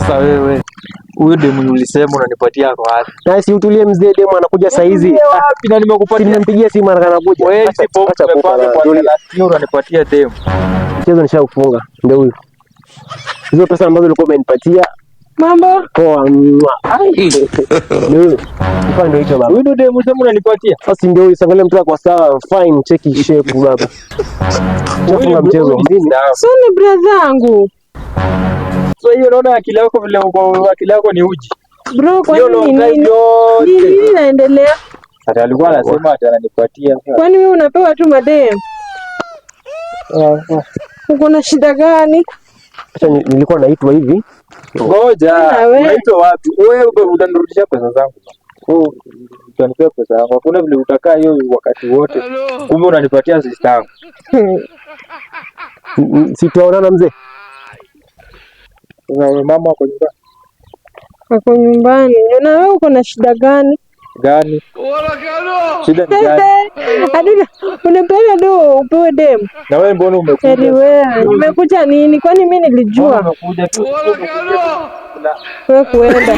Sasa wewe huyu demu ulisema unanipatia kwa wapi? Na si utulie mzee, demu anakuja saa hizi. Wapi na Si nimekupatia nimempigia simu anakuja. wewe Acha hizi form acha kufa tumepanga na kwa tulia. last year unanipatia demu. Mchezo nishaufunga. Ndio huyu. Hizo pesa ambazo ulikuwa umenipatia Mambo poa. Mwa. Ai. Ndio huyu. Kifaa ndio hicho baba. Huyu ndio demu ulisema unanipatia. Sasa ndio huyu, angalia mtu kwa sawa, fine, cheki shape baba. Nishafunga mchezo. Mimi so ni brother yangu So hiyo naona akili yako vile uko akili yako ni uji. bro, Hiyo kwani long ni time nini? Ni yote. nini naendelea? Ati alikuwa anasema ati ananipatia. Kwani wewe unapewa tu madem? Uko na shida gani? acha nilikuwa naitwa hivi. Ngoja, Na wewe. unaitwa wapi? Wewe utanirudishia pesa zangu. Wewe utanipea pesa yangu. Hakuna vile utakaa hiyo wakati wote. Kumbe unanipatia sister yangu. Si tuaonana mzee? Sasa wewe mama wako nyumbani Ako nyumbani. Na wewe uko na shida gani? gani? Shida ni gani? Aduna, unapenda do upewe dem? Na wewe mbona umekuja? Heri wewe. Nimekuja nini? Kwani mimi Mbona nilijua umekuja tu? wewe kuenda.